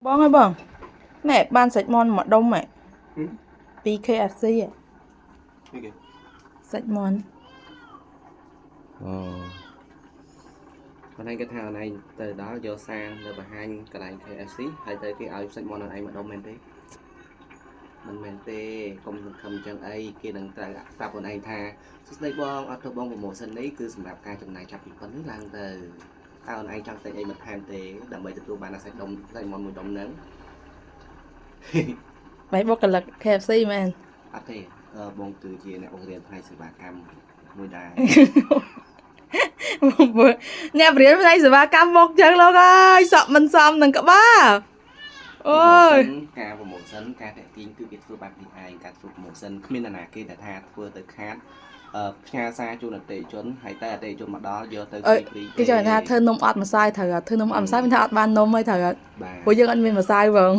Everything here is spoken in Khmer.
បងអើយបងណែបានសាច់មាន់មួយដុំហ៎ ហឹម ពី KFC ហ៎ នេះគេ សាច់មាន់ អូបងឯងគាត់ថាអូនឯងទៅដល់យកសារនៅបង្ហាញកន្លែង KFC ហើយទៅគេឲ្យសាច់មាន់អូនឯងម្ដុំមែនទេមិនមែនទេកុំសង្ឃឹមចឹងអីគេនឹងត្រូវប្រាប់អូនឯងថាសួស្តីបងអត់ទៅបង promotion នេះគឺសម្រាប់ការចំណាយចាប់ពីប៉ុណ្្នេះឡើងទៅតើអូនឯងចង់ទិញអីបន្ថែមទេដើម្បីទទួលបានអាសាច់ដុំសាច់មាន់មួយដុំហ្នឹង បែបបុគ្គលិក KFC មែន អត់ទេអឺបងគឺជាអ្នកបង្រៀនផ្នែកសេវាកម្មមួយដែរ អ្នកបរៀនផ្នែកសេវាកម្មមកចឹងលោកអើយសក់មិនសមនឹងក្បាលអូយ ការ promotion ការតាក់ទាញគឺគេធ្វើបែបនេះឯងការធ្វើ promotion គ្មាននរណាគេដែលថាធ្វើទៅខាតអឺផ្ញើសារជូនអតិថិជនហើយតែអតិថិជនមកដល់យកទៅ អើយ free គេចង់ថាធ្វើនំអត់ម្សៅត្រូវអត់ធ្វើនំអត់ម្សៅមានថាអត់បាននំហើយត្រូវអត់ បាទ ព្រោះយើងអត់មានម្សៅហ្មង